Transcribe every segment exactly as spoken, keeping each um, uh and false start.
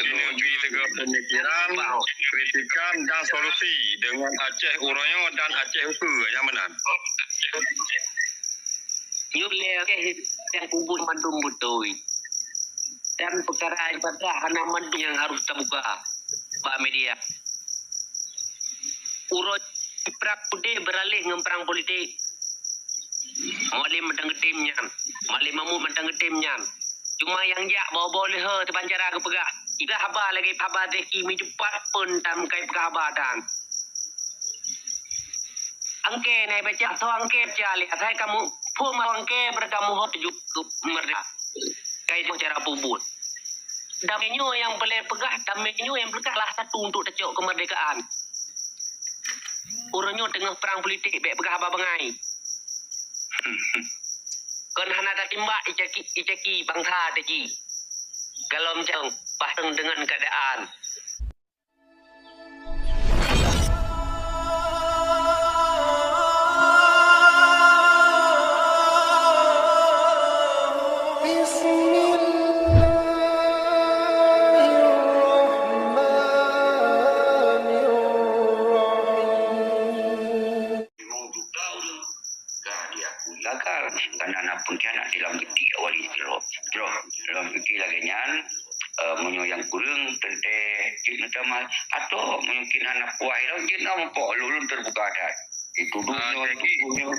Sinoe bi sigoe pemikiran, kritikan dan solusi deungon Aceh uroe nyoe dan Aceh ukeue nyang meunan. Nyoe lé Aceh nyang peubuet mandum beutôi. Dan peukara ibadah hana mandum nyang harôh tabuka bak media. Uroe prang udeb beuraleh ngon prang politik. Mualem mantong geutem nyan, Mualem Mahmud mantong geutem nyan. Cuma nyang jak bawa-bawa leuhe teubancara geupeugah, iba haba lagèe haba Zeki meucupat pun tam kai peugah haba dan. Angke nai baca, so angke baca lé, asai kamu phom angke berkamu hot juk merdeka. Kai cara peubuet. Damai nyoe nyang boleh peugah, damai nyoe nyang peugah lah satu untuk tacok kemerdekaan. Uroe nyoe teungoh prang politik, bèk peugah haba bangai. Kon hana tatimbak icaki, icaki bangsa teuji. Galom cang pahteng deungon keadaan. Bismillahirrahmanirrahim. Limong juta ureueng ka diakui. Gagal, karena na pengkhianat dalam geuti awali jroh. Jroh, dalam geuti lagèe nyan, eh, meunyoe nyang kureueng teuntèe jeuet neutamah, atau mungkin hana puas lom jeuet na muphom, ulôn terbuka that. Dituduh Ah, nyoe, jadi, dituduh nyoe.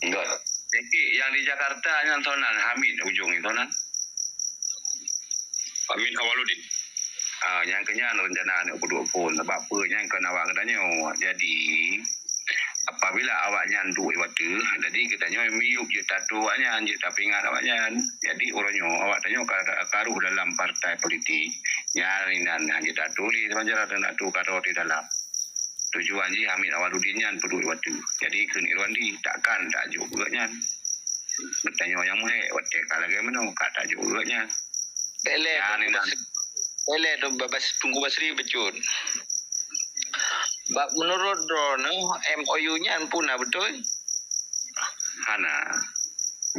Enggak. Jadi, yang di Jakarta nyan soe nan, Hamid ujong nyan soe nan? Amin Awaludin. Ah, nyang keu nyan rencana aneuk peuduek phon, sabab peue nyan kon awak geutanyoe. Jadi, apabila awak nyan duek watèe, jadi geutanyoe miyueb jeuet tatô awak nyan, jeuet tapeuingat awak nyan. Jadi, uroe nyoe awak tanyoe ka, ka rôh dalam partai politik. Nyan inan hana jeuet tatô lé, sementara tatô ka rôh di dalam. Tujuan jih Hamid Awaludin nyan peuduek watèe. Jadi, kheun Irwandi, takkan tajok geuh nyan. Geutanyoe nyang meuhèk, watèe ka lagèe meunoe, ka tajok geuh nyan. Eleh, Nyan Teungku inan. Basri. Eleh, Teungku Bas-, Teungku Basri beujeuet. Bak meunurot droeneuh, M O U nyan peue na beutôi? Hana.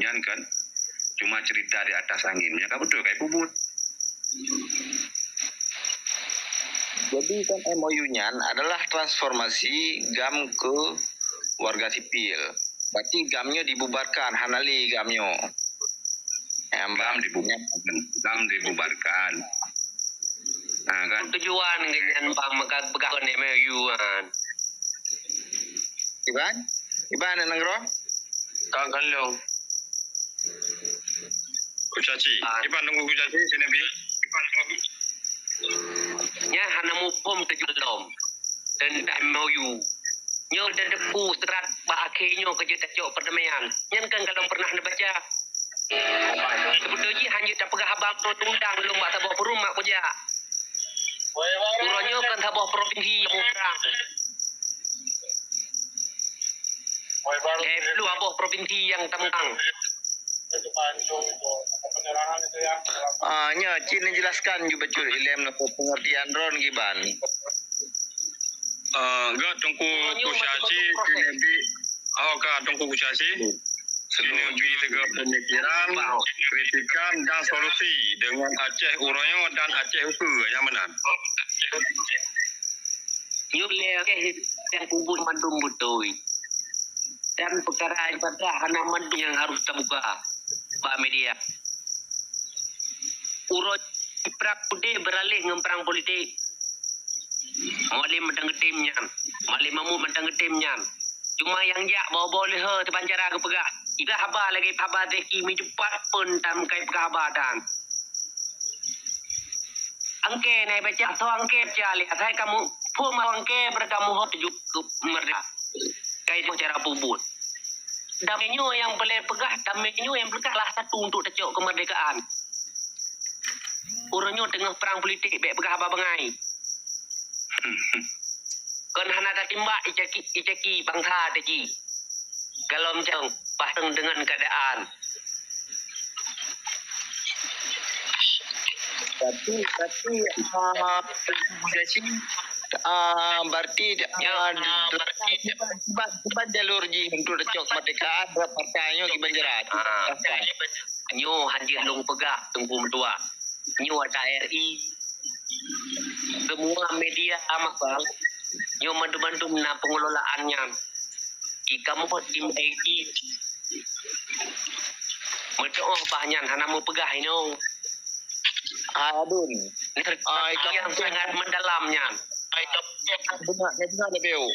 Nyan kan cuma cerita di atas angin. Nyan ka beutôi, ka ipeubuet. Jadi kan M O U nyan adalah transformasi GAM ke warga sipil. Berarti GAM nyoe dibubarkan, hana lé GAM nyoe. Em, GAM dibubarkan. GAM dibubarkan. Ha, kan? Tujuan geuh nyan bang maka peugah kon M O U kan. Iban? Iban aneuk nanggroe? Ka galong. Kucaci. Ah. Iban tunggu kucaci sini bi. Nyan hana muphom teujuh lom. Dan M O U. Nyoe dan depu serat bak akhé nyoe keu jeuet tacok perdamaian. Nyan kan galong pernah neubaca. Seubeutôi jih hana jeuet tapeugah haba tundang lom bak saboh peurumoh mak kujak. Uroe nyoe kan saboh provinsi nyang muprang. Eh, peureulèe saboh provinsi nyang tameugang. Ah, nyoe cit neujelaskan ju bacut ilèe pengertian droen kiban. Ah, enggak, Teungku Kucaci, keuneuk bi, oh, ka, Teungku Kucaci. Keuneuk bi sigoe pemikiran, kritikan, dan solusi deungon Aceh uroe nyoe dan Aceh ukeue nyang meunan. Nyoe lé Aceh nyang peubuet mandum beutôi. Dan peukara ibadah hana mandum nyang harôh tabuka bak media. Uroe prang udeb beuraleh ngon prang politik. Mualem mantong geutem nyan, Mualem Mahmud mantong geutem nyan. Cuma nyang jak bawa-bawa leuhe teubancara geupeugah, iba haba lagèe haba Zeki meucupat pun tam kai peugah haba dan. Angke nai baca, so angke baca lé, asai kamu phom angke berkamu hot juk merdeka. Kai cara peubuet. Damai nyoe nyang boleh peugah, damai nyoe nyang peugah lah satu untuk tacok kemerdekaan. Uroe nyoe teungoh perang politik, bèk peugah haba bangai. Kon hana tatimbak icaki, icaki bangsa teuji. Galom cong, pahteng deungon keadaan. Tapi, tapi, ah, jadi, ah, berarti, ah, kiban, kiban jalur jih untuk tacok kemerdekaan, partai nyoe kiban jalan. Ah. Nyoe hanjeuet lôn peugah, Teungku Meutuah. Nyoe ada R I. Media masa nyoe mandum-mandum na pengelolaan nyan. Di kamoe tim I T meudoh bah nyan hana meupeugah inoe. Adun. Ai, yang sangat mendalam nyan. Ai, benar, benar, benar.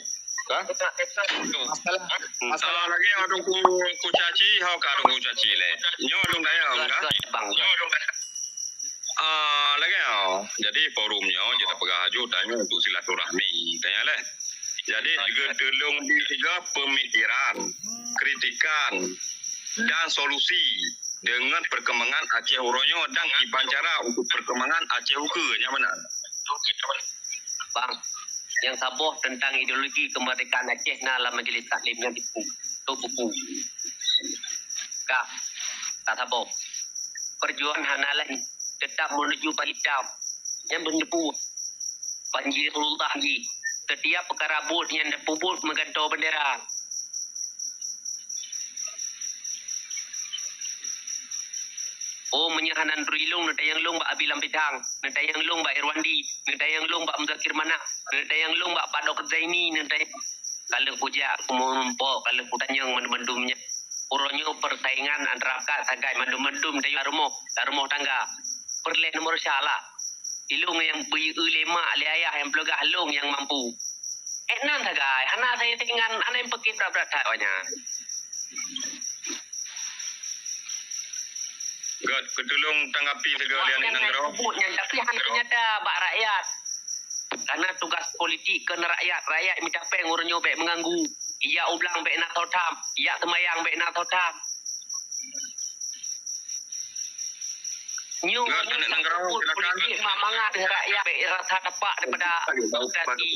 Ha? Masalah, hmm, masalah lagèe nyoe dong ku, ku caci, ho ka dong ku caci lé. Nyoe dong dayah, kan? Bang. Nyoe dong dayah. Ah, lagèe nyoe. Jadi forum nyoe kita peugah aju tanya untuk silaturahmi, tanya lé. Jadi juga tolong di juga pemikiran, kritikan dan solusi dengan perkembangan Aceh uroe nyoe dan kiban cara untuk perkembangan Aceh ukeue, nyan mana? Bang, nyang saboh teuntang ideologi keumeurdekaan Aceh na lam Majlis Taklim nyang tipu. Tu buku. Ka, ka saboh. Perjuangan hana lain, tetap menuju Pak Hitam. Nyang beuneupu. Panji Rasulullah jih. Setiap peukara buet nyang neupeubuet meugantoe bendera. Oh, meunyoe hana neuturi lôn, neutanyong lôn bak Abi Lam Bintang, neutanyong lôn bak Irwandi, neutanyong lôn bak Muzakir Manaf, neutanyong lôn bak Padok Zaini, neutanyong. Ka lheueh kujak, kumeurumpok, ka lheueh kutanyong mandum-mandum nyan. Uroe nyoe persaingan antara kat sagai mandum-mandum tayue rumoh, lam rumoh tangga. Peureulèe nomor syalah. Ilôn nyang beu-eu lé mak lé ayah nyang peugah lôn nyang mampu. Eh, nan sagai, hana saingan, hana nyang peuke brat-brat that awaknyan. Gèt, keutulông tanggapi sigoe lé aneuk nanggroe. Buet nyan, tapi hana nyata bak rakyat. Karena tugas politik keu rakyat, rakyat mita péng uroe nyoe bèk meunganggu. Ijak u blang bèk na soe tham, ijak seumayang bèk na soe tham. Nyoe, nyoe aneuk nanggroe, silakan. Politik mak mangat rakyat bèk rasa tapak daripada demokrasi.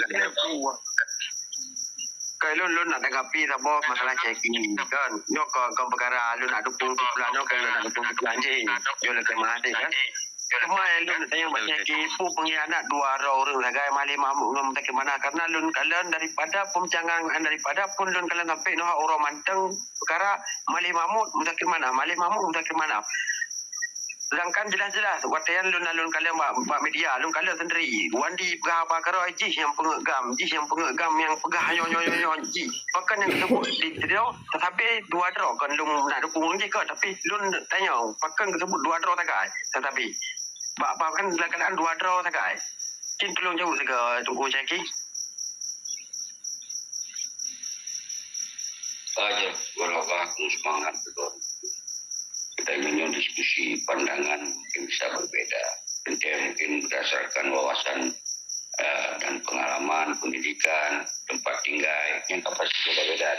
Keu lôn, lôn nak tanggapi saboh masalah cek ini, kan. Nyoe kon, kon peukara lôn nak dukung sebelah nyoe, kon lôn nak dukung sebelah jih. Nyoe lôn keumaha deh, kan. Cuma nyang lôn nak tanyong bak cek ini, peue pengkhianat dua droe ureueng sagai Mahathir Mahmud ngon Muzakir Manaf, karena lôn kalon daripada peumeucangang, daripada pun lôn kalon sampai nyoe uroe mantong peukara Mahathir Mahmud, Muzakir Manaf, Mahathir Mahmud, Muzakir Manaf. Sedangkan jelas-jelas watèe nyan lôn, lôn kalon bak, bak media, lôn kalon sendiri. Wandi peugah haba keudroe jih nyang peungeuet GAM, jih nyang peungeuet GAM nyang peugah nyoe, nyoe, nyoe, nyoe jih. Pakon nyang geuseubut di, di, di, tetapi dua droe kon lôn nak dukung jih kon, tapi lôn tanyong, pakon geuseubut dua droe sagai, tetapi bak, bak kan dalam keuadaan dua droe sagai. Cit tulông jaweueb sigoe Teungku Syaki. Aja, walau aku semangat betul. Kita nyonya diskusi pandangan mungkin bisa berbeda. Tentang mungkin berdasarkan wawasan, eh, dan pengalaman, pendidikan, tempat tinggal, yang kapasitas beda-beda.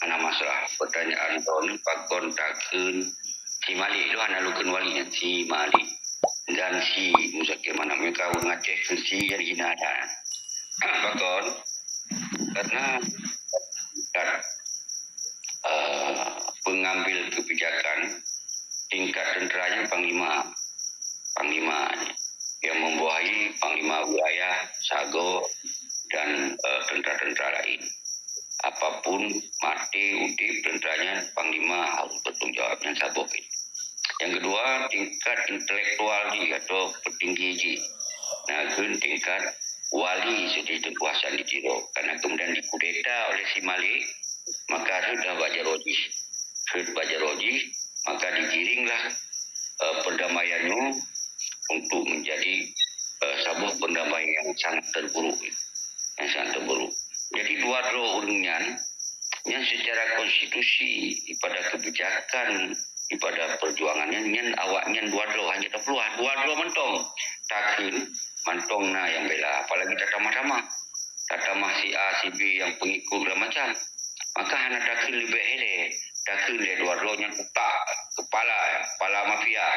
Hana masalah. Pertanyaan tahun ni, pakon takheun si Malik tu hana lukon wali nyan, si Malik. Dan si Muzakir Manaf, mereka ureueng Aceh si jadi hina dah. Pakon? Karena kan, eh, pengambil kebijakan tingkat tenteranya panglima. Panglima yang membawahi panglima wilayah, sagoe, dan, eh, tentera-tentera lain. Apapun mati udip tenteranya panglima harus bertanggung jawab yang saboh itu. Yang kedua, tingkat intelektual jih atau petinggi jih. Nah, kheun tingkat wali seperti Teungku Hasan di Tiro. Karena kemudian dikudeta oleh si Malik, maka rhot dah bak jaroe jih. Rhot bak jaroe jih, maka digiringlah, eh, perdamaian nyoe untuk menjadi, eh, saboh perdamaian yang sangat terburuk. Yang sangat terburuk. Jadi, dua droe ureueng nyan, nyan secara konstitusi, daripada kebijakan, daripada perjuangan nyan, nyan awak nyan dua droe, hanya tapeuluah dua droe mantong. Takheun mantong na nyang bela, apalagi tatamah-tamah. Tatamah si A, si B yang pengikut segala macam. Maka hana takheun leubeh ilèe, takheun lé dua droe nyan utak, kepala, kepala mafia.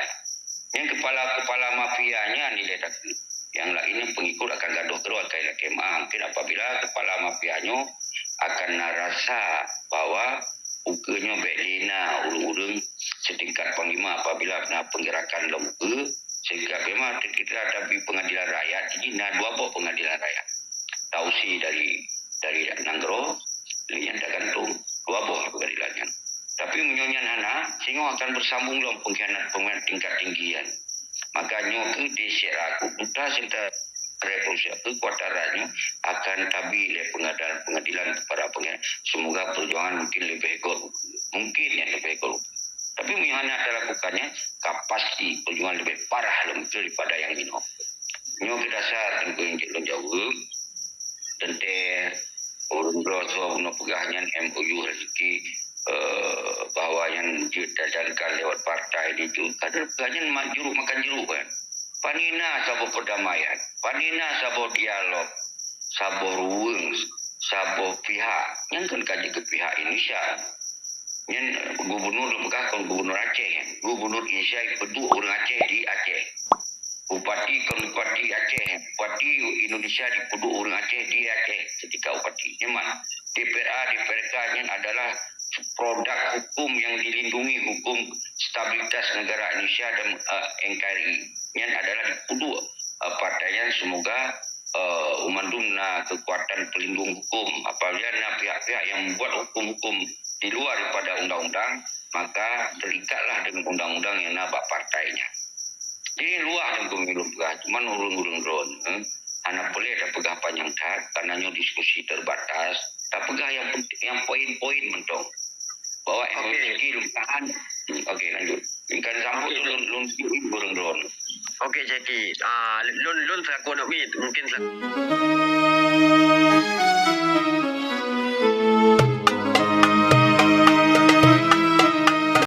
Nyang kepala-kepala mafia nyan ilèe takheun. Yang lain pengikut akan gadôh keudroe, akan ilakèe meu'ah. Mungkin apabila kepala mafia nyoe akan na rasa bahwa ukeue nyoe bèk lé na ureueng-ureueng setingkat panglima apabila na penggerakan lom ukeue, sehingga memang kita hadapi pengadilan rakyat, jadi na dua boh pengadilan rakyat. Tausi dari, dari nanggroe, lé nyan tagantung dua boh pengadilan nyan. Tapi meunyoe nyan hana, singoh akan beusambong lom pengkhianat-pengkhianat tingkat tinggi nyan. Maka nyoe keuh di sira kuta serta Rusia, kekuatan rakyat nyoe akan tabi lé pengadilan, pengadilan para pengadilan. Semoga perjuangan mungkin lebih hebat, mungkin yang lebih hebat. Tapi meunyoe hana talakukan nyan, ka pasti perjuangan lebih parah lom daripada nyang inoe. Nyoe keu dasar teungku nyang jeuet lôn jaweueb, teuntée ureuëng droe soe bunoe peugah nyan M O U rezeki, eh, bahwa nyan jeuet tajalankan lewat partai itu. Kadang peugah nyan ma-, juruk makan juruk kan. Panina saboh perdamaian, panina saboh dialog, saboh ruweueng, saboh pihak. Nyan kan ka jeuet keu pihak Indonesia. Nyan gubernur peugah kon gubernur Aceh, gubernur Indonesia ipeuduek ureuëng Aceh di Aceh. Bupati kon bupati Aceh, bupati Indonesia dipeuduek ureuëng Aceh di Aceh ketika bupati. Nyaman, D P R A, D P R K nyan adalah produk hukum yang dilindungi hukum stabilitas negara Indonesia dan, eh, N K R I. Nyan adalah dipeuduek, eh, partai nyan semoga, eh, mandum na kekuatan pelindung hukum. Apabila na pihak-pihak yang membuat hukum-hukum di luar daripada undang-undang, maka terikatlah dengan undang-undang yang na bak partai nyan. Jadi luwah teungku nyang lôn peugah, cuman ureuëng-ureuëng droeneuh hana peureulée tapeugah panyang that, karena nyoe diskusi terbatas. Tapeugah yang pent-, yang poin-poin mantong. Bahwa Okey. M O U rezeki lôn tahan. Hmm, okey, lanjut. Ingkan sambut Okey. lôn, lôn ureuëng droeneuh. Okey, Syeki. Ah, lôn, lôn selaku aneuk miet, mungkin selaku